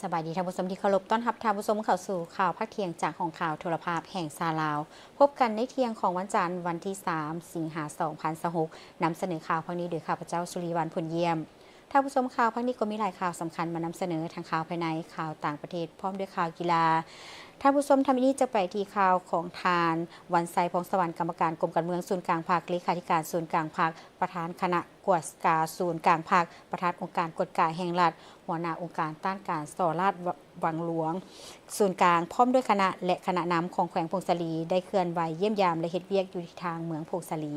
ສະບາຍດີທ່ານຜູ້ຊົມທີ່ເຄົາລົບ, ຕ້ອນຮັບທ່ານຜູ້ຊົມເຂົ້າສູ່ຂ່າວພາກທ່ຽງຈາກຫ້ອງຂ່າວໂທລະພາບແຫ່ງຊາດລາວ. ພົບກັນໃນທ່ຽງຂອງວັນຈັນ ວັນທີສາມ ສິງຫາ ສອງພັນຊາວຫົກ, ນຳສະເໜີຂ່າວພາກນີ້ໂດຍຂ້າພະເຈົ້າ ສຸລີວັນ ຜົນຢ້ຽມ. ທ່ານຜູ້ຊົມ, ຂ່າວພາກນີ້ກໍມີຫຼາຍຂ່າວສຳຄັນມານຳສະເໜີ, ທັງຂ່າວພາຍໃນ, ຂ່າວຕ່າງປະເທດ, ພ້ອມດ້ວຍຂ່າວກິລາ. ທ່ານຜູ້ຊົມ, ທຳອິດນີ້ຈະໄປທີ່ຂ່າວຂອງທ່ານ ວັນໄຊ ພອງສະຫວັນ, ກຳມະການກົມການເມືອງສູນກາງພັກ, ເລຂາທິການສູນກາງພັກ, ປະທານຄະນະກວດກາສູນກາງພັກ, ປະທານອົງການກວດກາແຫ່ງລັດ, ຫົວໜ້າອົງການຕ້ານການສໍ້ລາດວັງຫຼວງສູນກາງ, ພ້ອມດ້ວຍຄະນະ ແລະ ຄະນະນຳຂອງແຂວງຜົ້ງສາລີ ໄດ້ເຄື່ອນໄຫວຢ້ຽມຢາມ ແລະ ເຮັດວຽກຢູ່ທີ່ທາງເມືອງຜົ້ງສາລີ.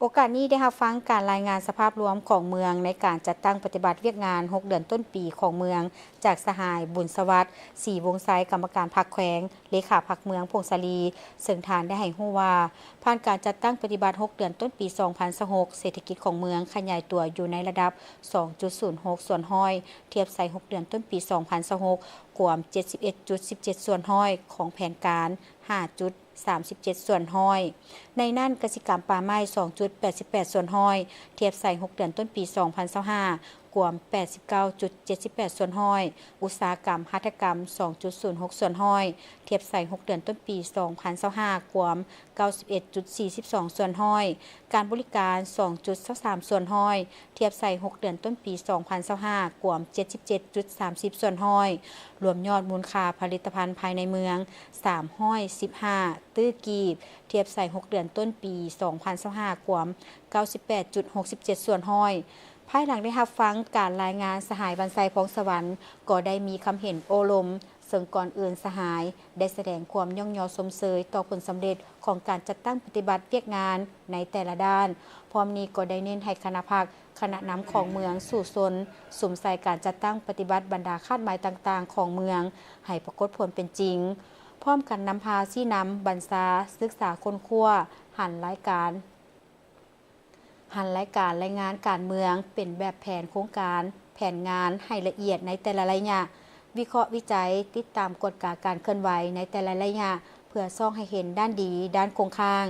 ໂອກາດນີ້ໄດ້ຮັບຟັງການລາຍງານສະພາບລວມຂອງເມືອງໃນການຈັດຕັ້ງປະຕິບັດວຽກງານຫົກເດືອນຕົ້ນປີຂອງເມືອງ ຈາກສະຫາຍ ບຸນສະຫວັດ ສີວົງໄຊ, ກຳມະການພັກແຂວງ, ເລຂາພັກເມືອງຜົ້ງສາລີ, ເຊິ່ງທ່ານໄດ້ໃຫ້ຮູ້ວ່າ ຜ່ານການຈັດຕັ້ງປະຕິບັດຫົກເດືອນຕົ້ນປີສອງພັນຊາວຫົກ ເສດຖະກິດຂອງເມືອງຂະຫຍາຍຕົວຢູ່ໃນລະດັບສອງຈຸດສູນຫົກສ່ວນຮ້ອຍ ທຽບໃສ່ຫົກເດືອນຕົ້ນປີສອງພັນຊາວຫົກ ກວມເຈັດສິບເອັດຈຸດສິບເຈັດສ່ວນຮ້ອຍ ຂອງແຜນການ ຫ້າຈຸດ ສາມສິບເຈັດສ່ວນຮ້ອຍ. ໃນນັ້ນ ກະສິກຳປ່າໄມ້ ສອງຈຸດແປດສິບແປດສ່ວນຮ້ອຍ ທຽບໃສ່ຫົກເດືອນຕົ້ນປີສອງພັນຊາວຫ້າ ກວມແປດສິບເກົ້າຈຸດເຈັດສິບແປດສ່ວນຮ້ອຍ, ອຸດສາຫະກຳຫັດຖະກຳ ສອງຈຸດສູນຫົກສ່ວນຮ້ອຍ ທຽບໃສ່ຫົກເດືອນຕົ້ນປີສອງພັນຊາວຫ້າ ກວມເກົ້າສິບເອັດຈຸດສີ່ສິບສອງສ່ວນຮ້ອຍ, ການບໍລິການ ສອງຈຸດຊາວສາມສ່ວນຮ້ອຍ ທຽບໃສ່ຫົກເດືອນຕົ້ນປີສອງພັນຊາວຫ້າ ກວມເຈັດສິບເຈັດຈຸດສາມສິບສ່ວນຮ້ອຍ, ລວມຍອດມູນຄ່າຜະລິດຕະພັນພາຍໃນເມືອງ ສາມຮ້ອຍສິບຫ້າຕື້ກີບ ທຽບໃສ່ຫົກເດືອນຕົ້ນປີສອງພັນຊາວຫ້າ ກວມເກົ້າສິບແປດຈຸດຫົກສິບເຈັດສ່ວນຮ້ອຍ. ພາຍຫຼັງໄດ້ຮັບຟັງການລາຍງານ, ສະຫາຍ ວັນໄຊ ພອງສະຫວັນ ກໍໄດ້ມີຄຳເຫັນໂອ້ລົມ, ເຊິ່ງກ່ອນອື່ນສະຫາຍໄດ້ສະແດງຄວາມຍ້ອງຍໍຊົມເຊີຍຕໍ່ຜົນສຳເລັດຂອງການຈັດຕັ້ງປະຕິບັດວຽກງານໃນແຕ່ລະດ້ານ. ພ້ອມນີ້ກໍໄດ້ເນັ້ນໃຫ້ຄະນະພັກ, ຄະນະນຳຂອງເມືອງສູ້ຊົນ, ສຸມໃສ່ການຈັດຕັ້ງປະຕິບັດບັນດາຄາດໝາຍຕ່າງໆຂອງເມືອງໃຫ້ປາກົດຜົນເປັນຈິງ, ພ້ອມກັນນຳພາຊີ້ນຳບັນຊາ, ສຶກສາຄົ້ນຄວ້າ, ຫັນລາຍການ, ຫັນລາຍການລາຍງານການເມືອງເປັນແບບແຜນໂຄງການ, ແຜນງານໃຫ້ລະອຽດໃນແຕ່ລະໄລຍະ, ວິເຄາະວິໄຈ, ຕິດຕາມກວດກາການເຄື່ອນໄຫວໃນແຕ່ລະໄລຍະ ເພື່ອສ່ອງໃຫ້ເຫັນດ້ານດີ, ດ້ານຄົງຄ້າງ,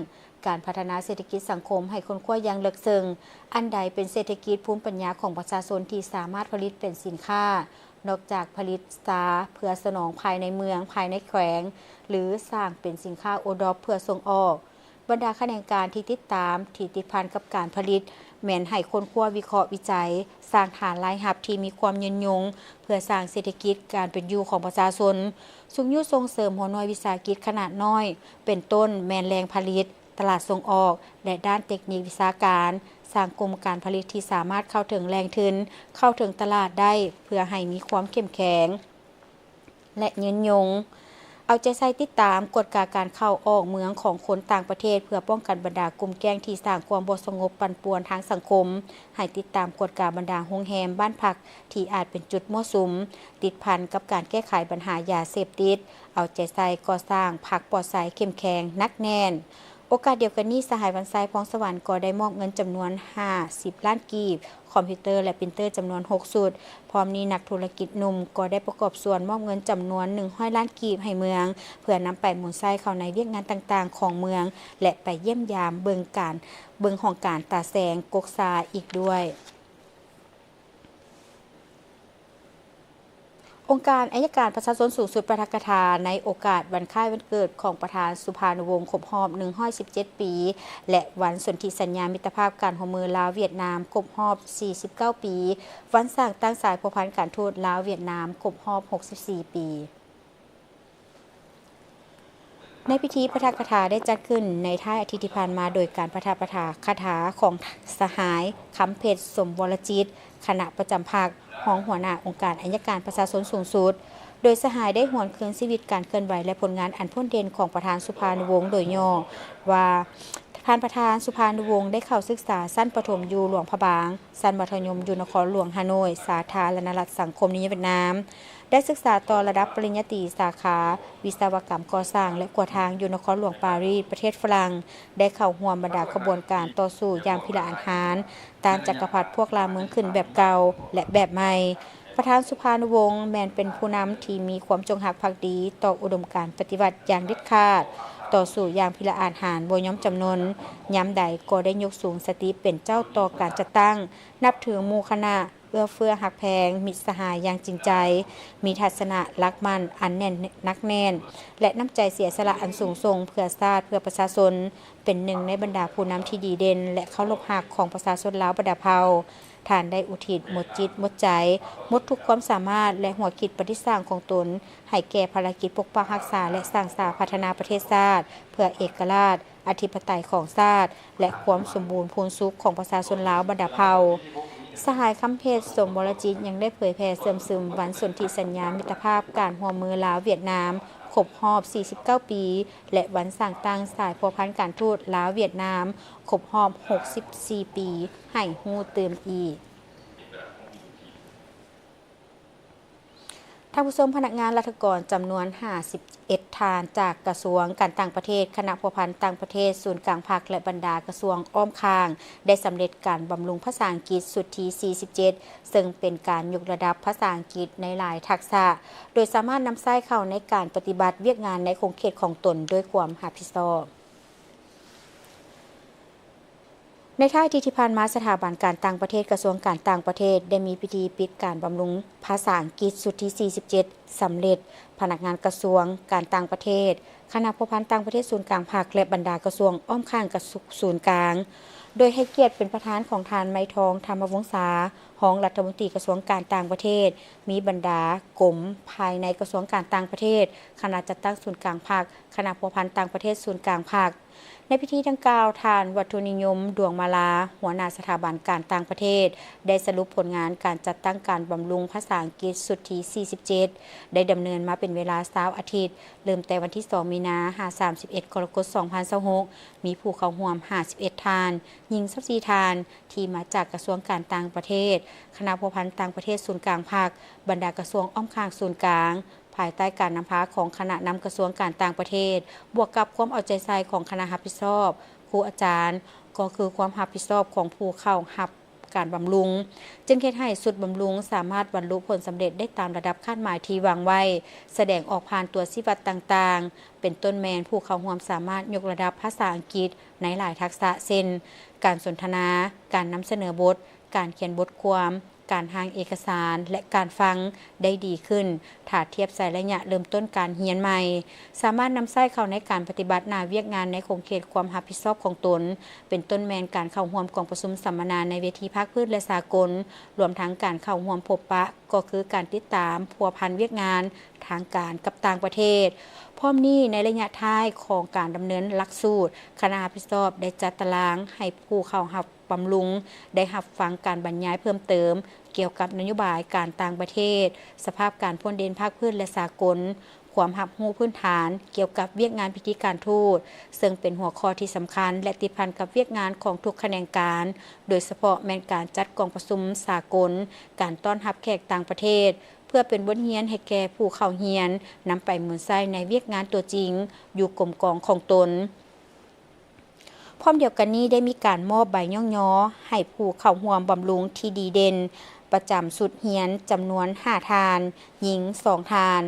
ການພັດທະນາເສດຖະກິດສັງຄົມໃຫ້ຄົ້ນຄວ້າຢ່າງເລິກເຊິ່ງ, ອັນໃດເປັນເສດຖະກິດພູມປັນຍາຂອງປະຊາຊົນທີ່ສາມາດຜະລິດເປັນສິນຄ້າ, ນອກຈາກຜະລິດຊາເພື່ອສະໜອງພາຍໃນເມືອງ, ພາຍໃນແຂວງ ຫຼື ສ້າງເປັນສິນຄ້າໂອດອບເພື່ອສົ່ງອອກ. ບັນດາຂະແໜງການທີ່ຕິດຕາມ, ທີ່ຕິດພັນກັບການຜະລິດ ແມ່ນໃຫ້ຄົ້ນຄວ້າ, ວິເຄາະວິໄຈ, ສ້າງຖານລາຍຮັບທີ່ມີຄວາມຍືນຍົງ ເພື່ອສ້າງເສດຖະກິດການເປັນຢູ່ຂອງປະຊາຊົນ, ຊຸກຍູ້ສົ່ງເສີມຫົວໜ່ວຍວິສາຫະກິດຂະໜາດນ້ອຍ ເປັນຕົ້ນແມ່ນແຫຼ່ງຜະລິດ, ຕະຫຼາດສົ່ງອອກ ແລະ ດ້ານເຕັກນິກວິຊາການ, ສ້າງກຸ່ມການຜະລິດທີ່ສາມາດເຂົ້າເຖິງແຫຼ່ງທຶນ, ເຂົ້າເຖິງຕະຫຼາດໄດ້ ເພື່ອໃຫ້ມີຄວາມເຂັ້ມແຂງ ແລະ ຍືນຍົງ. ເອົາໃຈໃສ່ຕິດຕາມກວດກາການເຂົ້າອອກເມືອງຂອງຄົນຕ່າງປະເທດ ເພື່ອປ້ອງກັນບັນດາກຸ່ມແກ້ງທີ່ສ້າງຄວາມບໍ່ສະຫງົບປັ່ນປ່ວນທາງສັງຄົມ, ໃຫ້ຕິດຕາມກວດກາບັນດາໂຮງແຮມ, ບ້ານພັກທີ່ອາດເປັນຈຸດມົ້ວສຸມ ຕິດພັນກັບການແກ້ໄຂບັນຫາຢາເສບຕິດ, ເອົາໃຈໃສ່ກໍ່ສ້າງພັກປອດໃສເຂັ້ມແຂງໜັກແໜ້ນ. ໂອກາດດຽວກັນນີ້, ສະຫາຍ ວັນໄຊ ພອງສະຫວັນ ກໍໄດ້ມອບເງິນຈຳນວນຫ້າສິບລ້ານກີບ, ຄອມພິວເຕີ ແລະ ປຣິນເຕີຈຳນວນຫົກຊຸດ. ພ້ອມນີ້, ນັກທຸລະກິດໜຸ່ມກໍໄດ້ປະກອບສ່ວນມອບເງິນຈຳນວນໜຶ່ງຮ້ອຍລ້ານກີບໃຫ້ເມືອງ, ເພື່ອນຳໄປໝູນໃຊ້ເຂົ້າໃນວຽກງານຕ່າງໆຂອງເມືອງ ແລະ ໄປຢ້ຽມຢາມເບິ່ງການ, ເບິ່ງຫ້ອງການຕາແສງກົກຊາອີກດ້ວຍ. ອົງການໄອຍະການປະຊາຊົນສູງສຸດປາຖະກະຖາ ໃນໂອກາດວັນຄ້າຍວັນເກີດຂອງປະທານສຸພານຸວົງຄົບຮອບໜຶ່ງຮ້ອຍສິບເຈັດປີ ແລະ ວັນສົນທິສັນຍາມິດຕະພາບການຮ່ວມມືລາວ-ຫວຽດນາມຄົບຮອບສີ່ສິບເກົ້າປີ, ວັນສ້າງຕັ້ງສາຍພົວພັນການທູດລາວ-ຫວຽດນາມຄົບຮອບຫົກສິບສີ່ປີ. ໃນພິທີປາຖະກະຖາໄດ້ຈັດຂຶ້ນໃນທ້າຍອາທິດທີ່ຜ່ານມາ ໂດຍການປາຖະກະຖາຂອງສະຫາຍ ຄຳເພັດ ສົມວໍລະຈິດ ຄະນະປະຈຳພັກ, ຮອງຫົວໜ້າອົງການໄອຍະການປະຊາຊົນສູງສຸດ, ໂດຍສະຫາຍໄດ້ຫວນຄືນຊີວິດການເຄື່ອນໄຫວ ແລະ ຜົນງານອັນໂດດເດັ່ນຂອງປະທານສຸພານຸວົງໂດຍຫຍໍ້ວ່າ, ທ່ານປະທານສຸພານຸວົງໄດ້ເຂົ້າສຶກສາຊັ້ນປະຖົມຢູ່ຫຼວງພະບາງ, ຊັ້ນມັດທະຍົມຢູ່ນະຄອນຫຼວງຮ່າໂນ້ຍ ສາທາລະນະລັດສັງຄົມນິຍົມຫວຽດນາມ, ໄດ້ສຶກສາຕໍ່ລະດັບປະລິນຍາຕີສາຂາວິສະວະກຳກໍ່ສ້າງ ແລະ ຂົວທາງຢູ່ນະຄອນຫຼວງປາຣີ ປະເທດຝຣັ່ງ, ໄດ້ເຂົ້າຮ່ວມບັນດາຂະບວນການຕໍ່ສູ້ຢ່າງພິລະອາດຫານ ຕ້ານຈັກກະພັດພວກລ່າເມືອງຂຶ້ນແບບເກົ່າ ແລະ ແບບໃໝ່. ປະທານສຸພານຸວົງແມ່ນເປັນຜູ້ນຳທີ່ມີຄວາມຈົງຮັກພັກດີຕໍ່ອຸດົມການປະຕິວັດຢ່າງເດັດຂາດ. ຕໍ່ສູ້ຢ່າງພິລະອາດຫານ ບໍ່ຍອມຈຳນົນ, ຍາມໃດກໍໄດ້ຍົກສູງສະຕິເປັນເຈົ້າຕໍ່ການຈັດຕັ້ງ, ນັບຖືໝູ່ຄະນະ, ເອື້ອເຟື້ອຮັກແພງມິດສະຫາຍຢ່າງຈິງໃຈ, ມີທັດສະນະຫຼັກໝັ້ນອັນແໜ້ນໜັກແໜ້ນ ແລະ ນ້ຳໃຈເສຍສະຫຼະອັນສູງສົ່ງເພື່ອຊາດ ເພື່ອປະຊາຊົນ, ເປັນໜຶ່ງໃນບັນດາຜູ້ນຳທີ່ດີເດັ່ນ ແລະ ເຄົາລົບຮັກຂອງປະຊາຊົນລາວບັນດາເຜົ່າ. ທ່ານໄດ້ອຸທິດໝົດຈິດໝົດໃຈ, ໝົດທຸກຄວາມສາມາດ ແລະ ຫົວຄິດປະດິດສ້າງຂອງຕົນ ໃຫ້ແກ່ພາລະກິດປົກປັກຮັກສາ ແລະ ສ້າງສາພັດທະນາປະເທດຊາດ ເພື່ອເອກະລາດ, ອະທິປະໄຕຂອງຊາດ ແລະ ຄວາມສົມບູນພູນສຸກຂອງປະຊາຊົນລາວບັນດາເຜົ່າ. ສະຫາຍ ຄຳເພັດ ສົມວໍລະຈິດ ຍັງໄດ້ເຜີຍແຜ່ເຊື່ອມຊຶມວັນສົນທິສັນຍາມິດຕະພາບການຮ່ວມມືລາວ-ຫວຽດນາມ ຄົບຮອບສີ່ສິບເກົ້າປີ ແລະ ວັນສ້າງຕັ້ງສາຍພົວພັນການທູດລາວ-ຫວຽດນາມ ຄົບຮອບຫົກສິບສີ່ປີ ໃຫ້ຮູ້ຕື່ມອີກ. ທ່ານຜູ້ຊົມ, ພະນັກງານລັດຖະກອນຈຳນວນຫ້າສິບເອັດທ່ານ ຈາກກະຊວງການຕ່າງປະເທດ, ຄະນະພົວພັນຕ່າງປະເທດ, ສູນກາງພັກ ແລະ ບັນດາກະຊວງອ້ອມຂ້າງ ໄດ້ສຳເລັດການບຳລຸງພາສາອັງກິດຊຸດທີສີ່ສິບເຈັດ ເຊິ່ງເປັນການຍົກລະດັບພາສາອັງກິດໃນຫຼາຍທັກສະ, ໂດຍສາມາດນຳໃຊ້ເຂົ້າໃນການປະຕິບັດວຽກງານໃນຂົງເຂດຂອງຕົນດ້ວຍຄວາມຮັບຜິດຊອບ. ໃນທ້າຍອາທິດທີ່ຜ່ານມາ, ສະຖາບັນການຕ່າງປະເທດ ກະຊວງການຕ່າງປະເທດ ໄດ້ມີພິທີປິດການບຳລຸງພາສາອັງກິດຊຸດທີສີ່ສິບເຈັດ ສຳເລັດ. ພະນັກງານກະຊວງການຕ່າງປະເທດ, ຄະນະພົວພັນຕ່າງປະເທດສູນກາງພັກ ແລະ ບັນດາກະຊວງອ້ອມຂ້າງກະຊ- ສູນກາງ, ໂດຍໃຫ້ກຽດເປັນປະທານຂອງທ່ານ ໄມທອງ ທຳມະວົງສາ ຮອງລັດຖະມົນຕີກະຊວງການຕ່າງປະເທດ, ມີບັນດາກົມພາຍໃນກະຊວງການຕ່າງປະເທດ, ຄະນະຈັດຕັ້ງສູນກາງພັກ, ຄະນະພົວພັນຕ່າງປະເທດສູນກາງພັກ. ໃນພິທີດັ່ງກ່າວ, ທ່ານ ວັດຖຸນິຍົມ ດວງມາລາ ຫົວໜ້າສະຖາບັນການຕ່າງປະເທດ ໄດ້ສະຫຼຸບຜົນງານການຈັດຕັ້ງການບຳລຸງພາສາອັງກິດຊຸດທີສີ່ສິບເຈັດ ໄດ້ດຳເນີນມາເປັນເວລາຊາວອາທິດ, ເລີ່ມແຕ່ວັນທີສອງ ມີນາ ຫາ ສາມສິບເອັດ ກໍລະກົດ ສອງພັນຊາວຫົກ ມີຜູ້ເຂົ້າຮ່ວມຫ້າສິບເອັດທ່ານ, ຍິງຊາວສີ່ທ່ານ ທີ່ມາຈາກກະຊວງການຕ່າງປະເທດ, ຄະນະພົວພັນຕ່າງປະເທດສູນກາງພັກ, ບັນດາກະຊວງອ້ອມຂ້າງສູນກາງ, ພາຍໃຕ້ການນຳພາຂອງຄະນະນຳກະຊວງການຕ່າງປະເທດ, ບວກກັບຄວາມເອົາໃຈໃສ່ຂອງຄະນະຮັບຜິດຊອບ, ຄູອາຈານ, ກໍຄືຄວາມຮັບຜິດຊອບຂອງຜູ້ເຂົ້າຮັບການບຳລຸງ, ຈຶ່ງເຮັດໃຫ້ຊຸດບຳລຸງສາມາດບັນລຸຜົນສຳເລັດໄດ້ຕາມລະດັບຄາດໝາຍທີ່ວາງໄວ້, ສະແດງອອກຜ່ານຕົວຊີ້ວັດຕ່າງໆ, ເປັນຕົ້ນແມ່ນຜູ້ເຂົ້າຮ່ວມສາມາດຍົກລະດັບພາສາອັງກິດໃນຫຼາຍທັກສະ ເຊັ່ນ ການສົນທະນາ, ການນຳສະເໜີບົດ, ການຂຽນບົດຄວາມ, ການຮ່າງເອກະສານ ແລະ ການຟັງໄດ້ດີຂຶ້ນ ຖ້າທຽບໃສ່ໄລຍະເລີ່ມຕົ້ນການຮຽນໃໝ່, ສາມາດນຳໃຊ້ເຂົ້າໃນການປະຕິບັດໜ້າວຽກງານໃນຂົງເຂດຄວາມຮັບຜິດຊອບຂອງຕົນ, ເປັນຕົ້ນແມ່ນການເຂົ້າຮ່ວມກອງປະຊຸມສຳມະນາໃນເວທີພາກພື້ນ ແລະ ສາກົນ, ລວມທັງການເຂົ້າຮ່ວມພົບປະ ກໍຄືການຕິດຕາມພົວພັນວຽກງານທາງການກັບຕ່າງປະເທດ. ພ້ອມນີ້, ໃນໄລຍະທ້າຍຂອງການດຳເນີນຫຼັກສູດ, ຄະນະຮັບຜິດຊອບໄດ້ຈັດຕາລາງໃຫ້ຜູ້ເຂົ້າຮັບ ບຳລຸງ ໄດ້ຮັບຟັງການບັນຍາຍເພີ່ມເຕີມກ່ຽວກັບນະໂຍບາຍການຕ່າງປະເທດ, ສະພາບການພົ້ນເດັ່ນພາກພື້ນ ແລະ ສາກົນ, ຄວາມຮັບຮູ້ພື້ນຖານກ່ຽວກັບວຽກງານພິທີການທູດ, ເຊິ່ງເປັນຫົວຂໍ້ທີ່ສຳຄັນ ແລະ ຕິດພັນກັບວຽກງານຂອງທຸກຂະແໜງການ, ໂດຍສະເພາະແມ່ນການຈັດກອງປະຊຸມສາກົນ, ການຕ້ອນຮັບແຂກຕ່າງປະເທດ, ເພື່ອເປັນບົດຮຽນໃຫ້ແກ່ຜູ້ເຂົ້າຮຽນ, ນຳໄປໝູນໃຊ້ໃນວຽກງານຕົວຈິງ ຢູ່ກົມກອງຂອງຕົນ. ພ້ອມດຽວກັນນີ້ ໄດ້ມີການມອບໃບຍ້ອງຍໍໃຫ້ຜູ້ເຂົ້າຮ່ວມບຳລຸງທີ່ດີເດັ່ນປະຈຳຊຸດຮຽນຈຳນວນຫ້າທ່ານ, ຍິງສອງທ່ານ.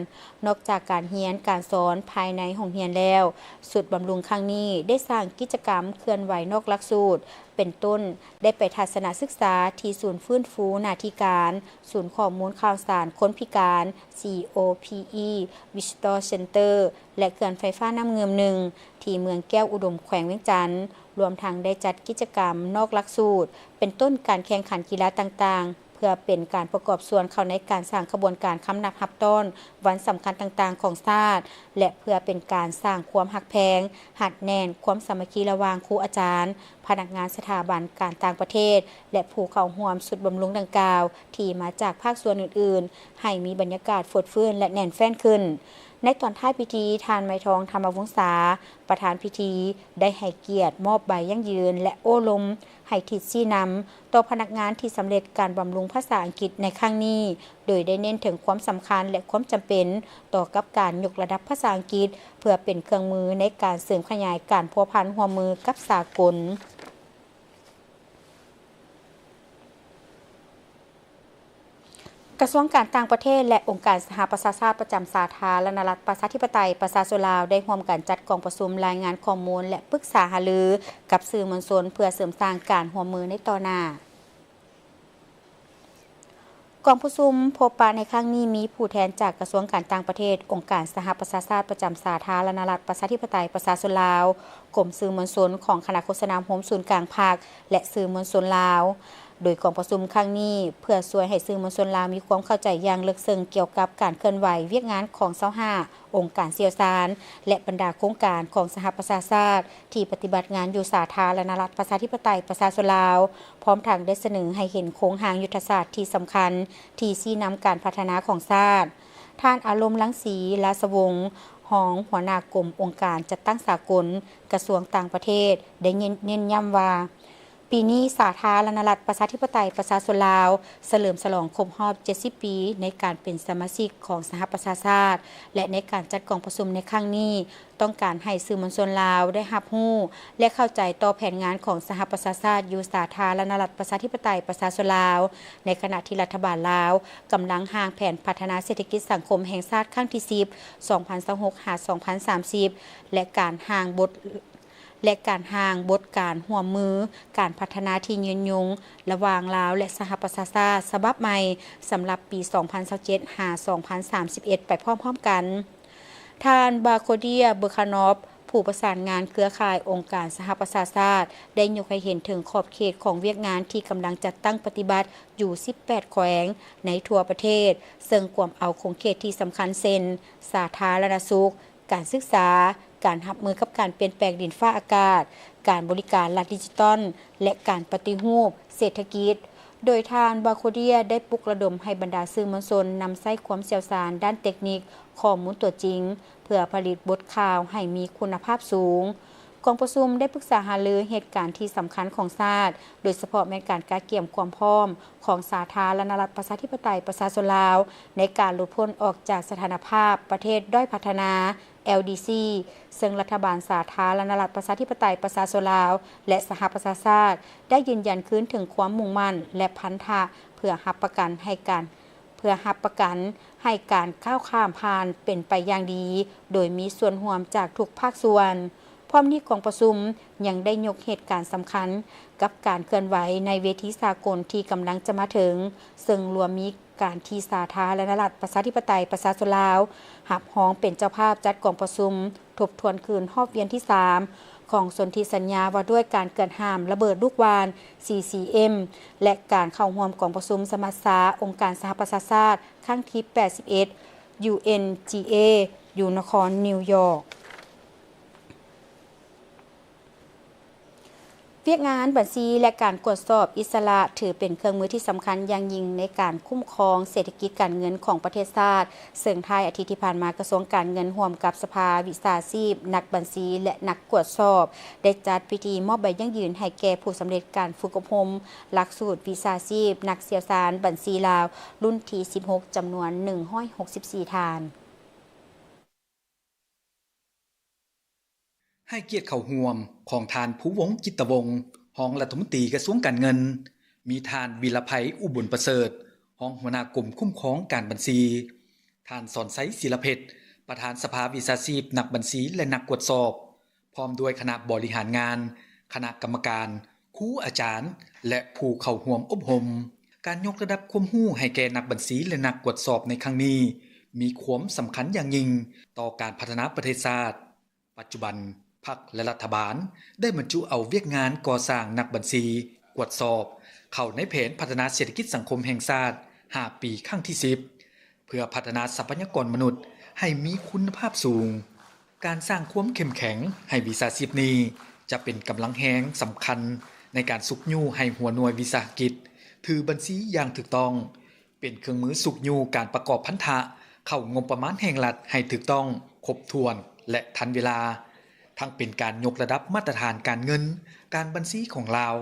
ນອກຈາກການຮຽນການສອນພາຍໃນໂຮງຮຽນແລ້ວ, ຊຸດບຳລຸງຄັ້ງນີ້ໄດ້ສ້າງກິດຈະກຳເຄື່ອນໄຫວນອກຫຼັກສູດ, ເປັນຕົ້ນ ໄດ້ໄປທັດສະນະສຶກສາທີ່ສູນຟື້ນຟູໜ້າທີ່ການ, ສູນຂໍ້ມູນຂ່າວສານຄົນພິການ COPE Visitor Center ແລະ ເຂື່ອນໄຟຟ້ານ້ຳງື່ມໜຶ່ງ ທີ່ເມືອງແກ້ວອຸດົມ ແຂວງວຽງຈັນ, ລວມທັງໄດ້ຈັດກິດຈະກຳນອກຫຼັກສູດ ເປັນຕົ້ນການແຂ່ງຂັນກິລາຕ່າງໆ ເພື່ອເປັນການປະກອບສ່ວນເຂົ້າໃນການສ້າງຂະບວນການຄຳນັບຮັບຕ້ອນວັນສຳຄັນຕ່າງໆຂອງຊາດ ແລະ ເພື່ອເປັນການສ້າງຄວາມຮັກແພງ, ຮັດແໜ້ນຄວາມສາມັກຄີລະຫວ່າງຄູອາຈານ, ພະນັກງານສະຖາບັນການຕ່າງປະເທດ ແລະ ຜູ້ເຂົ້າຮ່ວມຊຸດບຳລຸງດັ່ງກ່າວ ທີ່ມາຈາກພາກສ່ວນອື່ນໆ ໃຫ້ມີບັນຍາກາດຟົດຟື້ນ ແລະ ແໜ້ນແຟ້ນຂຶ້ນ. ໃນຕອນທ້າຍພິທີ, ທ່ານ ໄມທອງ ທຳມະວົງສາ, ປະທານພິທີ, ໄດ້ໃຫ້ກຽດມອບໃບຢັ້ງຢືນ ແລະ ໂອ້ລົມໃຫ້ທິດຊີ້ນຳຕໍ່ພະນັກງານທີ່ສຳເລັດການບຳລຸງພາສາອັງກິດໃນຄັ້ງນີ້, ໂດຍໄດ້ເນັ້ນເຖິງຄວາມສຳຄັນ ແລະ ຄວາມຈຳເປັນຕໍ່ກັບການຍົກລະດັບພາສາອັງກິດ ເພື່ອເປັນເຄື່ອງມືໃນການເສີມຂະຫຍາຍການພົວພັນຮ່ວມມືກັບສາກົນ. ກະຊວງການຕ່າງປະເທດ ແລະ ອົງການສະຫະປະຊາຊາດປະຈຳສາທາລະນະລັດ ປະຊາທິປະໄຕ ປະຊາຊົນລາວ ໄດ້ຮ່ວມກັນຈັດກອງປະຊຸມລາຍງານຂໍ້ມູນ ແລະ ປຶກສາຫາລືກັບສື່ມວນຊົນ ເພື່ອເສີມສ້າງການຮ່ວມມືໃນຕໍ່ໜ້າ. ກອງປະຊຸມພົບປະໃນຄັ້ງນີ້ ມີຜູ້ແທນຈາກກະຊວງການຕ່າງປະເທດ, ອົງການສະຫະປະຊາຊາດປະຈຳສາທາລະນະລັດ ປະຊາທິປະໄຕ ປະຊາຊົນລາວ, ກົມສື່ມວນຊົນຂອງຄະນະໂຄສະນາໂຮມສູນກາງພັກ ແລະ ສື່ມວນຊົນລາວ. ໂດຍກອງປະຊຸມຄັ້ງນີ້ ເພື່ອຊ່ວຍໃຫ້ສື່ມວນຊົນລາວມີຄວາມເຂົ້າໃຈຢ່າງເລິກເຊິ່ງກ່ຽວກັບການເຄື່ອນໄຫວວຽກງານຂອງຊາວຫ້າອົງການຊ່ຽວຊານ ແລະ ບັນດາໂຄງການຂອງສະຫະປະຊາຊາດ ທີ່ປະຕິບັດງານຢູ່ສາທາລະນະລັດ ປະຊາທິປະໄຕ ປະຊາຊົນລາວ, ພ້ອມທັງໄດ້ສະເໜີໃຫ້ເຫັນໂຄງຮ່າງຍຸດທະສາດທີ່ສຳຄັນ ທີ່ຊີ້ນຳການພັດທະນາຂອງຊາດ. ທ່ານ ອາລົມ ລັງສີ ລາຊະວົງ, ຮອງຫົວໜ້າກົມອົງການຈັດຕັ້ງສາກົນ ກະຊວງຕ່າງປະເທດ ໄດ້ເນັ້ນ ເນັ້ນຢ້ຳວ່າ ປີນີ້ສາທາລະນະລັດ ປະຊາທິປະໄຕ ປະຊາຊົນລາວ ສະເຫຼີມສະຫຼອງຄົບຮອບເຈັດສິບປີ ໃນການເປັນສະມາຊິກຂອງສະຫະປະຊາຊາດ ແລະ ໃນການຈັດກອງປະຊຸມໃນຄັ້ງນີ້ ຕ້ອງການໃຫ້ສື່ມວນຊົນລາວໄດ້ຮັບຮູ້ ແລະ ເຂົ້າໃຈຕໍ່ແຜນງານຂອງສະຫະປະຊາຊາດຢູ່ສາທາລະນະລັດ ປະຊາທິປະໄຕ ປະຊາຊົນລາວ, ໃນຂະນະທີ່ລັດຖະບານລາວກຳລັງຮ່າງແຜນພັດທະນາເສດຖະກິດສັງຄົມແຫ່ງຊາດຄັ້ງທີສິບ ສອງພັນຊາວຫົກ ຫາ ສອງພັນສາມສິບ ແລະ ການຮ່າງບົດ ແລະ ການຮ່າງບົດການຮ່ວມມືການພັດທະນາທີ່ຍືນຍົງລະຫວ່າງລາວ ແລະ ສະຫະປະຊາຊາດ ສະບັບໃໝ່ ສຳລັບປີສອງພັນຊາວເຈັດ ຫາ ສອງພັນສາມສິບເອັດ ໄປພ້ອມໆກັນ. ທ່ານ ບາໂຄເດຍ ເບີຄານອບ ຜູ້ປະສານງານເຄືອຂ່າຍອົງການສະຫະປະຊາຊາດ ໄດ້ຍົກໃຫ້ເຫັນເຖິງຂອບເຂດຂອງວຽກງານທີ່ກຳລັງຈັດຕັ້ງປະຕິບັດຢູ່ສິບແປດແຂວງໃນທົ່ວປະເທດ, ເຊິ່ງກວມເອົາຂົງເຂດທີ່ສຳຄັນເຊັ່ນ ສາທາລະນະສຸກ, ການສຶກສາ, ການຮັບມືກັບການປ່ຽນແປງດິນຟ້າອາກາດ, ການບໍລິການລັດດິຈິຕອນ ແລະ ການປະຕິຮູບເສດຖະກິດ. ໂດຍທ່ານ ບາໂຄເດຍ ໄດ້ປຸກລະດົມໃຫ້ບັນດາສື່ມວນຊົນນຳໃຊ້ຄວາມຊ່ຽວຊານດ້ານເຕັກນິກ, ຂໍ້ມູນຕົວຈິງ ເພື່ອຜະລິດບົດຂ່າວໃຫ້ມີຄຸນນະພາບສູງ. ກອງປະຊຸມໄດ້ປຶກສາຫາລືເຫດການທີ່ສຳຄັນຂອງຊາດ, ໂດຍສະເພາະແມ່ນການກະກຽມຄວາມພ້ອມຂອງສາທາລະນະລັດ ປະຊາທິປະໄຕ ປະຊາຊົນລາວ ໃນການຫຼຸດພົ້ນອອກຈາກສະຖານະພາບປະເທດດ້ອຍພັດທະນາ ແອລດີຊີ ເຊິ່ງລັດຖະບານສາທາລະນະລັດ ປະຊາທິປະໄຕ ປະຊາຊົນລາວ ແລະ ສະຫະປະຊາຊາດ ໄດ້ຢືນຢັນຄືນເຖິງຄວາມມຸ່ງໝັ້ນ ແລະ ພັນທະ ເພື່ອຮັບປະກັນໃຫ້ການ ເພື່ອຮັບປະກັນໃຫ້ການກ້າວຂ້າມຜ່ານເປັນໄປຢ່າງດີ ໂດຍມີສ່ວນຮ່ວມຈາກທຸກພາກສ່ວນ. ພ້ອມນີ້ກອງປະຊຸມຍັງໄດ້ຍົກເຫດການສຳຄັນກັບການເຄື່ອນໄຫວໃນເວທີສາກົນທີ່ກຳລັງຈະມາເຖິງ, ເຊິ່ງລວມມີການທີ່ສາທາລະນະລັດ ປະຊາທິປະໄຕ ປະຊາຊົນລາວ ຮັບຮອງເປັນເຈົ້າພາບຈັດກອງປະຊຸມ ທົບທວນຄືນຮອບວຽນທີສາມ ຂອງສົນທິສັນຍາວ່າດ້ວຍການເກືອດຫ້າມລະເບີດລູກຫວ່ານ ຊີຊີເອັມ ແລະ ການເຂົ້າຮ່ວມກອງປະຊຸມສະມັດຊາອົງການສະຫະປະຊາຊາດຄັ້ງທີແປດສິບເອັດ ຢູເອັນຈີເອ ຢູ່ນະຄອນນິວຢອກ. ວຽກງານບັນຊີ ແລະ ການກວດສອບອິດສະຫຼະ ຖືເປັນເຄື່ອງມືທີ່ສຳຄັນຢ່າງຍິ່ງໃນການຄຸ້ມຄອງເສດຖະກິດການເງິນຂອງປະເທດຊາດ, ເຊິ່ງທ້າຍອາທິດທີ່ຜ່ານມາ ກະຊວງການເງິນຮ່ວມກັບສະພາວິຊາຊີບນັກບັນຊີ ແລະ ນັກກວດສອບ ໄດ້ຈັດພິທີມອບໃບຢັ້ງຢືນໃຫ້ແກ່ຜູ້ສຳເລັດການຝຶກອົບຮົມຫຼັກສູດວິຊາຊີບນັກຊ່ຽວຊານບັນຊີລາວ ລຸ້ນທີສິບຫົກ ຈຳນວນໜຶ່ງຮ້ອຍຫົກສິບສີ່ທ່ານ. ໃຫ້ກຽດເຂົ້າຮ່ວມຂອງທ່ານ ພູວົງ ຈິດຕະວົງ ຮອງລັດຖະມົນຕີກະຊວງການເງິນ, ມີທ່ານ ວິລະໄພ ອຸບົນປະເສີດ ຮອງຫົວໜ້າກົມຄຸ້ມຄອງການບັນຊີ, ທ່ານ ສອນໄຊ ສີລະເພັດ ປະທານສະພາວິຊາຊີບນັກບັນຊີ ແລະ ນັກກວດສອບ, ພ້ອມດ້ວຍຄະນະບໍລິຫານງານ, ຄະນະກຳມະການ, ຄູອາຈານ ແລະ ຜູ້ເຂົ້າຮ່ວມອົບຮົມ. ການຍົກລະດັບຄວາມຮູ້ໃຫ້ແກ່ນັກບັນຊີ ແລະ ນັກກວດສອບໃນຄັ້ງນີ້ ມີຄວາມສຳຄັນຢ່າງຍິ່ງຕໍ່ການພັດທະນາປະເທດຊາດ. ປັດຈຸບັນ, ພັກ ແລະ ລັດຖະບານໄດ້ບັນຈຸເອົາວຽກງານກໍ່ສ້າງນັກບັນຊີກວດສອບ ເຂົ້າໃນແຜນພັດທະນາເສດຖະກິດສັງຄົມແຫ່ງຊາດຫ້າປີຄັ້ງທີສິບ ເພື່ອພັດທະນາຊັບພະຍາກອນມະນຸດໃຫ້ມີຄຸນນະພາບສູງ. ການສ້າງຄວາມເຂັ້ມແຂງໃຫ້ວິຊາຊີບນີ້ ຈະເປັນກຳລັງແຮງສຳຄັນໃນການຊຸກຍູ້ໃຫ້ຫົວໜ່ວຍວິສາຫະກິດຖືບັນຊີຢ່າງຖືກຕ້ອງ, ເປັນເຄື່ອງມືຊຸກຍູ້ການປະກອບພັນທະເຂົ້າງົບປະມານແຫ່ງລັດໃຫ້ຖືກຕ້ອງ, ຄົບຖ້ວນ ແລະ ທັນເວລາ, ທັງເປັນການຍົກລະດັບມາດຕະຖານການເງິນ, ການບັນຊີຂອງລາວ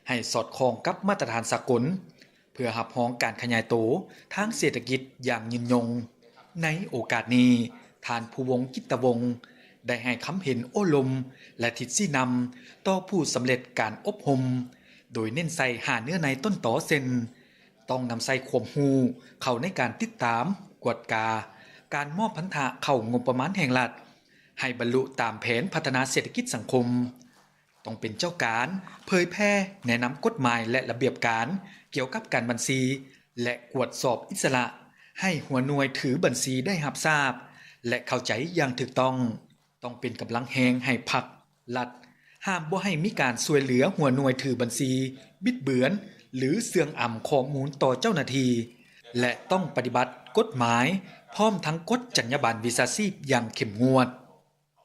ໃຫ້ສອດຄ່ອງກັບມາດຕະຖານສາກົນ, ເພື່ອຮັບຮອງການຂະຫຍາຍໂຕທາງເສດຖະກິດຢ່າງຍືນຍົງ. ໃນໂອກາດນີ້, ທ່ານ ພູວົງ ຈິດຕະວົງ ໄດ້ໃຫ້ຄຳເຫັນໂອ້ລົມ ແລະ ທິດຊີ້ນຳຕໍ່ຜູ້ສຳເລັດການອົບຮົມ, ໂດຍເນັ້ນໃສ່ຫ້າເນື້ອໃນຕົ້ນຕໍເຊັ່ນ: ຕ້ອງນຳໃຊ້ຄວາມຮູ້ເຂົ້າໃນການຕິດຕາມ, ກວດກາ, ການມອບພັນທະເຂົ້າງົບປະມານແຫ່ງລັດ ໃຫ້ບັນລຸຕາມແຜນພັດທະນາເສດຖະກິດສັງຄົມ. ຕ້ອງເປັນເຈົ້າການເຜີຍແຜ່ແນະນຳກົດໝາຍ ແລະ ລະບຽບການກ່ຽວກັບການບັນຊີ ແລະ ກວດສອບອິດສະຫຼະ ໃຫ້ຫົວໜ່ວຍຖືບັນຊີໄດ້ຮັບຊາບ ແລະ ເຂົ້າໃຈຢ່າງຖືກຕ້ອງ. ຕ້ອງເປັນກຳລັງແຮງໃຫ້ພັກ, ລັດ, ຫ້າມບໍ່ໃຫ້ມີການຊ່ວຍເຫຼືອຫົວໜ່ວຍຖືບັນຊີບິດເບືອນ ຫຼື ເຊື່ອງອຳຂໍ້ມູນຕໍ່ເຈົ້າໜ້າທີ່ ແລະ ຕ້ອງປະຕິບັດກົດໝາຍ ພ້ອມທັງກົດຈັນຍາບັນວິຊາຊີບຢ່າງເຂັ້ມງວດ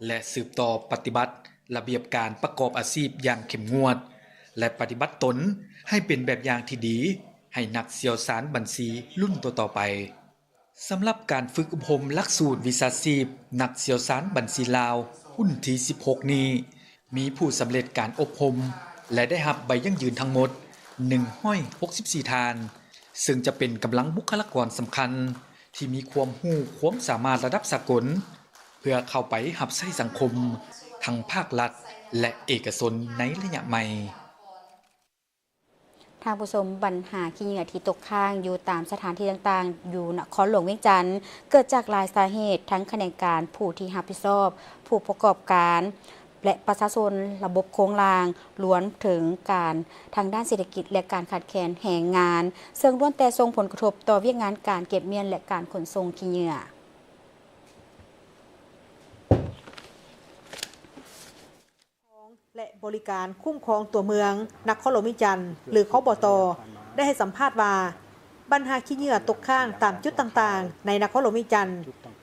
ແລະ ສືບຕໍ່ປະຕິບັດລະບຽບການປະກອບອາຊີບຢ່າງເຂັ້ມງວດ ແລະ ປະຕິບັດຕົນໃຫ້ເປັນແບບຢ່າງທີ່ດີໃຫ້ນັກຊ່ຽວຊານບັນຊີລຸ້ນຕໍ່ໆໄປ. ສຳລັບການຝຶກອົບຮົມຫຼັກສູດວິຊາຊີບນັກຊ່ຽວຊານບັນຊີລາວ ຮຸ່ນທີສິບຫົກນີ້ ມີຜູ້ສຳເລັດການອົບຮົມ ແລະ ໄດ້ຮັບໃບຢັ້ງຢືນທັງໝົດໜຶ່ງຮ້ອຍຫົກສິບສີ່ທ່ານ, ເຊິ່ງຈະເປັນກຳລັງບຸກຄະລາກອນສຳຄັນທີ່ມີຄວາມຮູ້ຄວາມສາມາດລະດັບສາກົນ ເພື່ອເຂົ້າໄປຮັບໃຊ້ສັງຄົມ ທັງພາກລັດ ແລະ ເອກະຊົນໃນໄລຍະໃໝ່. ທ່ານຜູ້ຊົມ, ບັນຫາຂີ້ເຫຍື້ອທີ່ຕົກຄ້າງຢູ່ຕາມສະຖານທີ່ຕ່າງໆ ຢູ່ນະຄອນຫຼວງວຽງຈັນ ເກີດຈາກຫຼາຍສາເຫດ, ທັງຂະແໜງການ, ຜູ້ທີ່ຮັບຜິດຊອບ, ຜູ້ປະກອບການ ແລະ ປະຊາຊົນ, ລະບົບໂຄງລ່າງ, ລວມເຖິງການທາງດ້ານເສດຖະກິດ ແລະ ການຂາດແຄນແຮງງານ, ເຊິ່ງລ້ວນແຕ່ສົ່ງຜົນກະທົບຕໍ່ວຽກງານການເກັບມ້ຽນ ແລະ ການຂົນສົ່ງຂີ້ເຫຍື້ອ. ແລະ ບໍລິການຄຸ້ມຄອງຕົວເມືອງນະຄອນຫຼວງວຽງຈັນ ຫຼື ຄບຕ ໄດ້ໃຫ້ສຳພາດວ່າ ບັນຫາຂີ້ເຫຍື້ອຕົກຄ້າງຕາມຈຸດຕ່າງໆ ໃນນະຄອນຫຼວງວຽງຈັນ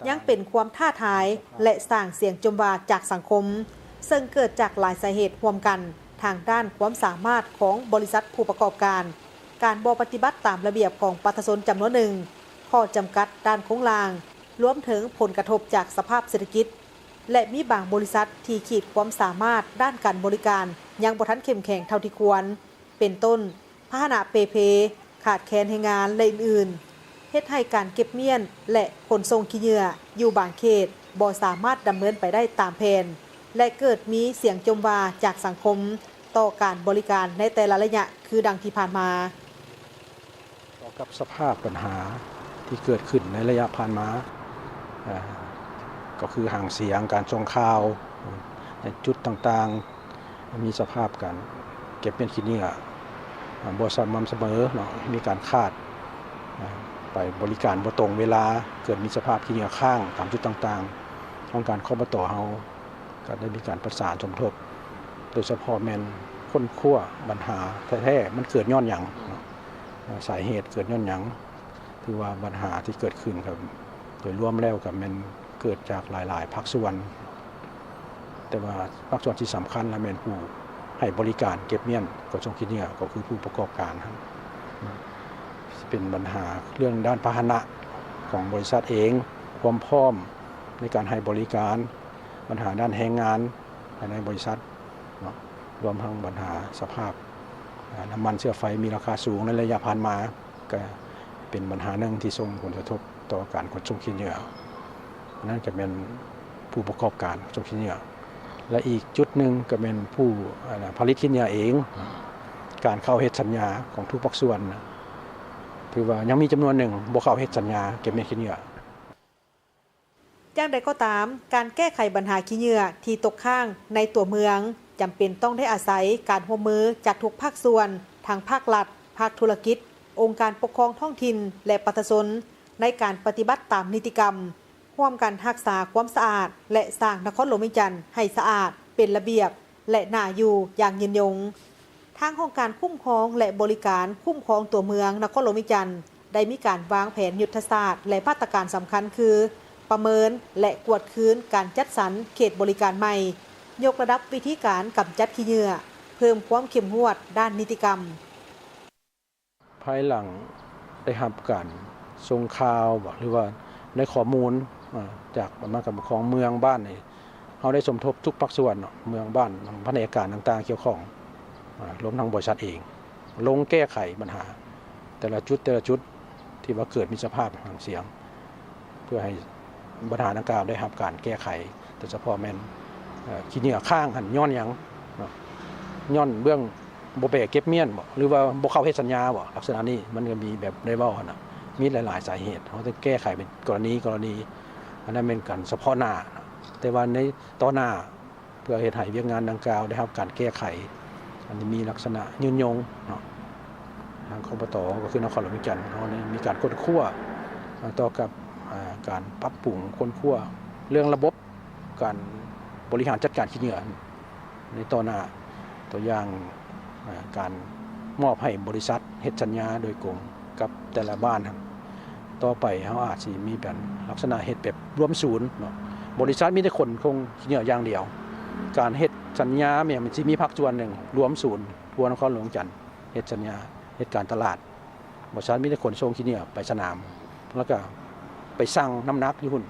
ຍັງເປັນຄວາມທ້າທາຍ ແລະ ສ້າງສຽງຈົ່ມວ່າຈາກສັງຄົມ, ເຊິ່ງເກີດຈາກຫຼາຍສາເຫດຮ່ວມກັນ ທາງດ້ານຄວາມສາມາດຂອງບໍລິສັດຜູ້ປະກອບການ, ການບໍ່ປະຕິບັດຕາມລະບຽບຂອງປະຊາຊົນຈຳນວນໜຶ່ງ, ຂໍ້ຈຳກັດດ້ານໂຄງລ່າງ, ລວມເຖິງຜົນກະທົບຈາກສະພາບເສດຖະກິດ ແລະ ມີບາງບໍລິສັດທີ່ຂີດຄວາມສາມາດດ້ານການບໍລິການຍັງບໍ່ທັນເຂັ້ມແຂງເທົ່າທີ່ຄວນ, ເປັນຕົ້ນ ພາຫະນະເປ່ເພ, ຂາດແຄນແຮງງານ ແລະ ອື່ນໆ, ເຮັດໃຫ້ການເກັບມ້ຽນ ແລະ ຂົນສົ່ງຂີ້ເຫຍື້ອຢູ່ບາງເຂດບໍ່ສາມາດດຳເນີນໄປໄດ້ຕາມແຜນ ແລະ ເກີດມີສຽງຈົ່ມວ່າຈາກສັງຄົມຕໍ່ການບໍລິການໃນແຕ່ລະໄລຍະ ຄືດັ່ງທີ່ຜ່ານມາ. ຕໍ່ກັບສະພາບບັນຫາທີ່ເກີດຂຶ້ນໃນໄລຍະຜ່ານມາ, ເອີ່ ກໍຄືຫາງສຽງ, ການສົ່ງຂ່າວ, ໃນຈຸດຕ່າງໆ ມີສະພາບການເກັບມ້ຽນຂີ້ເຫຍື້ອ ເອີ່ ບໍ່ສະໝ່ຳສະເໝີເນາະ, ມີການຂາດ, ເອີ່ ໄປບໍລິການບໍ່ຕົງເວລາ, ເກີດມີສະພາບຂີ້ເຫຍື້ອຄ້າງຕາມຈຸດຕ່າງໆ. ທາງການ ຄບຕ ເຮົາ ກໍໄດ້ມີການປະສານສົມທົບ, ໂດຍສະເພາະແມ່ນຄົ້ນຄວ້າບັນຫາແທ້ໆ ມັນເກີດຍ້ອນຫຍັງເນາະ, ສາເຫດເກີດຍ້ອນຫຍັງ. ຖືວ່າບັນຫາທີ່ເກີດຂຶ້ນກໍໂດຍລວມແລ້ວກໍແມ່ນເກີດຈາກຫຼາຍໆພາກສ່ວນ, ແຕ່ວ່າພາກສ່ວນທີ່ສຳຄັນລະແມ່ນຜູ້ໃຫ້ບໍລິການເກັບມ້ຽນຂົນສົ່ງຂີ້ເຫຍື້ອ ກໍຄືຜູ້ປະກອບການຫັ້ນ. ຊິເປັນບັນຫາເລື່ອງດ້ານພາຫະນະຂອງບໍລິສັດເອງ, ຄວາມພ້ອມໃນການໃຫ້ບໍລິການ, ບັນຫາດ້ານແຮງງານພາຍໃນບໍລິສັດເນາະ, ລວມທັງບັນຫາສະພາບ ອາ ນ້ຳມັນເຊື້ອໄຟມີລາຄາສູງໃນໄລຍະຜ່ານມາ, ກະເປັນບັນຫາໜຶ່ງທີ່ສົ່ງຜົນກະທົບຕໍ່ການຂົນສົ່ງຂີ້ເຫຍື້ອ. ອັນນັ້ນກະແມ່ນຜູ້ປະກອບການຂົນສົ່ງຂີ້ເຫຍື້ອ ແລະ ອີກຈຸດໜຶ່ງກະແມ່ນຜູ້ ອາ ນະ ຜະລິດຂີ້ເຫຍື້ອເອງ. ການເຂົ້າເຮັດສັນຍາຂອງທຸກພາກສ່ວນນະ ຖືວ່າຍັງມີຈຳນວນໜຶ່ງບໍ່ເຂົ້າເຮັດສັນຍາເກັບມ້ຽນຂີ້ເຫຍື້ອ. ຢ່າງໃດກໍຕາມ, ການແກ້ໄຂບັນຫາຂີ້ເຫຍື້ອທີ່ຕົກຄ້າງໃນຕົວເມືອງ ຈຳເປັນຕ້ອງໄດ້ອາໄສການຮ່ວມມືຈາກທຸກພາກສ່ວນ, ທັງພາກລັດ, ພາກທຸລະກິດ, ອົງການປົກຄອງທ້ອງຖິ່ນ ແລະ ປະຊາຊົນ ໃນການປະຕິບັດຕາມນິຕິກຳ, ຮ່ວມກັນຮັກສາຄວາມສະອາດ ແລະ ສ້າງນະຄອນຫຼວງວຽງຈັນໃຫ້ສະອາດ, ເປັນລະບຽບ ແລະ ໜ້າຢູ່ຢ່າງຍືນຍົງ. ທາງຫ້ອງການຄຸ້ມຄອງ ແລະ ບໍລິການຄຸ້ມຄອງຕົວເມືອງນະຄອນຫຼວງວຽງຈັນ ໄດ້ມີການວາງແຜນຍຸດທະສາດ ແລະ ມາດຕະການສຳຄັນຄື ປະເມີນ ແລະ ກວດຄືນການຈັດສັນເຂດບໍລິການໃໝ່, ຍົກລະດັບວິທີການກຳຈັດຂີ້ເຫຍື້ອ, ເພີ່ມຄວາມເຂັ້ມງວດດ້ານນິຕິກຳ. ພາຍຫຼັງໄດ້ຮັບການສົ່ງຂ່າວບໍ ຫຼືວ່າໄດ້ຂໍ້ມູນ ເອີ່ ຈາກອຳນາດການປົກຄອງເມືອງ, ບ້ານນີ້ ເຮົາໄດ້ສົມທົບທຸກພາກສ່ວນເນາະ, ເມືອງ, ບ້ານ, ພະແນກການຕ່າງໆກ່ຽວຂ້ອງ ອາ ລວມທັງບໍລິສັດເອງ ລົງແກ້ໄຂບັນຫາແຕ່ລະຈຸດ, ແຕ່ລະຈຸດທີ່ວ່າເກີດມີສະພາບຫາງສຽງ ເພື່ອໃຫ້ບັນຫາດັ່ງກ່າວໄດ້ຮັບການແກ້ໄຂ, ໂດຍສະເພາະແມ່ນ ເອີ່ ຂີ້ເຫຍື້ອຄ້າງຫັ້ນຍ້ອນຫຍັງເນາະ, ຍ້ອນເບື້ອງ ບໍ່ໄປເກັບມ້ຽນບໍ ຫຼືວ່າບໍ່ເຂົ້າເຮັດສັນຍາບໍ ລັກສະນະນີ້ມັນກໍມີແບບໄດ້ເວົ້າຫັ້ນນະ ມີຫຼາຍໆສາເຫດ ເຮົາຕ້ອງແກ້ໄຂເປັນກໍລະນີໆ ອັນນັ້ນແມ່ນການສະເພາະໜ້າ ແຕ່ວ່າໃນຕໍ່ໜ້າ ເພື່ອເຮັດໃຫ້ວຽກງານດັ່ງກ່າວໄດ້ຮັບການແກ້ໄຂ ອັນນີ້ມີລັກສະນະຍືນຍົງເນາະ ທາງ ຄປຕ ກໍຄືນະຄອນຫຼວງວຽງຈັນເຮົາໄດ້ມີການຄົ້ນຄວ້າ ເອີ່ ຕໍ່ກັບ ເອີ່ ການປັບປຸງຄົ້ນຄວ້າເລື່ອງລະບົບ ການບໍລິຫານຈັດການຂີ້ເຫຍື້ອໃນຕໍ່ໜ້າ ຕົວຢ່າງ ເອີ່ ການມອບໃຫ້ບໍລິສັດເຮັດສັນຍາໂດຍກົງກັບແຕ່ລະບ້ານຫັ້ນ ຕໍ່ໄປເຮົາອາດຊິມີເປັນລັກສະນະເຮັດແບບລວມສູນເນາະ ບໍລິສັດມີແຕ່ຂົນສົ່ງຂີ້ເຫຍື້ອຢ່າງດຽວ ການເຮັດສັນຍາແມ່ນຊິມີພາກສ່ວນໜຶ່ງລວມສູນທົ່ວນະຄອນຫຼວງວຽງຈັນ ເຮັດສັນຍາ ເຮັດການຕະຫຼາດ ບໍລິສັດມີແຕ່ຂົນສົ່ງຂີ້ເຫຍື້ອໄປສະໜາມ ແລ້ວກະໄປຊັ່ງນ້ຳໜັກຢູ່ພຸ້ນ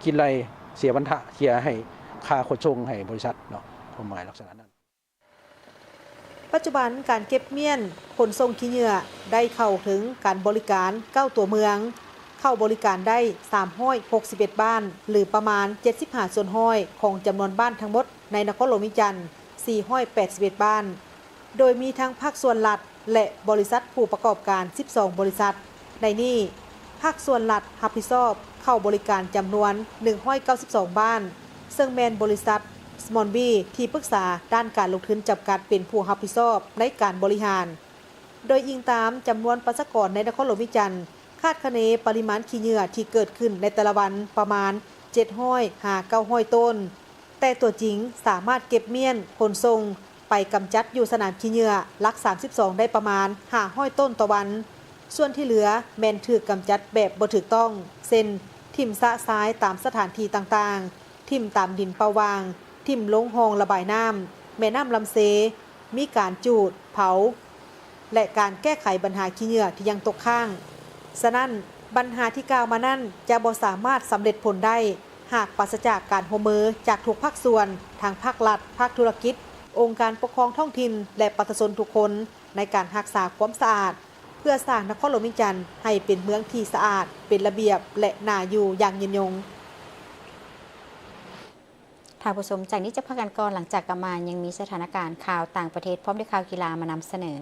ຄິດໄລ່ເສຍພັນທະ ເສຍໃຫ້ຄ່າຂົນສົ່ງໃຫ້ບໍລິສັດເນາະ ຄວາມໝາຍລັກສະນະນັ້ນ. ປັດຈຸບັນການເກັບມ້ຽນຂົນສົ່ງຂີ້ເຫຍື້ອໄດ້ເຂົ້າເຖິງການບໍລິການເກົ້າຕົວເມືອງ ເຂົ້າບໍລິການໄດ້ສາມຮ້ອຍຫົກສິບເອັດບ້ານ ຫຼື ປະມານເຈັດສິບຫ້າສ່ວນຮ້ອຍຂອງຈຳນວນບ້ານທັງໝົດໃນນະຄອນຫຼວງວຽງຈັນ ສີ່ຮ້ອຍແປດສິບເອັດບ້ານ ໂດຍມີທັງພາກສ່ວນລັດ ແລະ ບໍລິສັດຜູ້ປະກອບການສິບສອງບໍລິສັດ. ໃນນີ້ ພາກສ່ວນລັດຮັບຜິດຊອບເຂົ້າບໍລິການຈຳນວນໜຶ່ງຮ້ອຍເກົ້າສິບສອງບ້ານ ເຊິ່ງແມ່ນບໍລິສັດ Small B ທີ່ປຶກສາດ້ານການລົງທຶນຈຳກັດເປັນຜູ້ຮັບຜິດຊອບໃນການບໍລິຫານ. ໂດຍອີງຕາມຈຳນວນປະຊາກອນໃນນະຄອນຫຼວງວຽງຈັນ ຄາດຄະເນປະລິມານຂີ້ເຫຍື້ອທີ່ເກີດຂຶ້ນໃນແຕ່ລະວັນປະມານເຈັດຮ້ອຍຫາເກົ້າຮ້ອຍໂຕນ. ແຕ່ຕົວຈິງສາມາດເກັບມ້ຽນຂົນສົ່ງໄປກຳຈັດຢູ່ສະໜາມຂີ້ເຫຍື້ອຫຼັກສາມສິບສອງໄດ້ປະມານຫ້າຮ້ອຍໂຕນຕໍ່ວັນ, ສ່ວນທີ່ເຫຼືອແມ່ນຖືກກຳຈັດແບບບໍ່ຖືກຕ້ອງ ເຊັ່ນ ຖິ້ມຊະຊາຍຕາມສະຖານທີ່ຕ່າງໆ, ຖິ້ມຕາມດິນເປົ່າຫວ່າງ, ຖິ້ມລົງຮ່ອງລະບາຍນ້ຳ, ແມ່ນ້ຳລຳເຊ, ມີການຈູດ, ເຜົາ ແລະ ການແກ້ໄຂບັນຫາຂີ້ເຫຍື້ອທີ່ຍັງຕົກຄ້າງ. ສະນັ້ນ, ບັນຫາທີ່ກ່າວມານັ້ນຈະບໍ່ສາມາດສຳເລັດຜົນໄດ້ ຫາກປາສະຈາກການຮ່ວມມືຈາກທຸກພາກສ່ວນ, ທັງພາກລັດ, ພາກທຸລະກິດ, ອົງການປົກຄອງທ້ອງຖິ່ນ ແລະ ປະຊາຊົນທຸກຄົນ ໃນການຮັກສາຄວາມສະອາດ ເພື່ອສ້າງນະຄອນຫຼວງວຽງຈັນໃຫ້ເປັນເມືອງທີ່ສະອາດ, ເປັນລະບຽບ ແລະ ໜ້າຢູ່ຢ່າງຍືນຍົງ. ທ່ານຜູ້ຊົມ, ຈາກນີ້ຈະພັກກັນກ່ອນ, ຫຼັງຈາກກັບມາຍັງມີສະຖານະການຂ່າວຕ່າງປະເທດ ພ້ອມດ້ວຍຂ່າວກິລາມານຳສະເໜີ.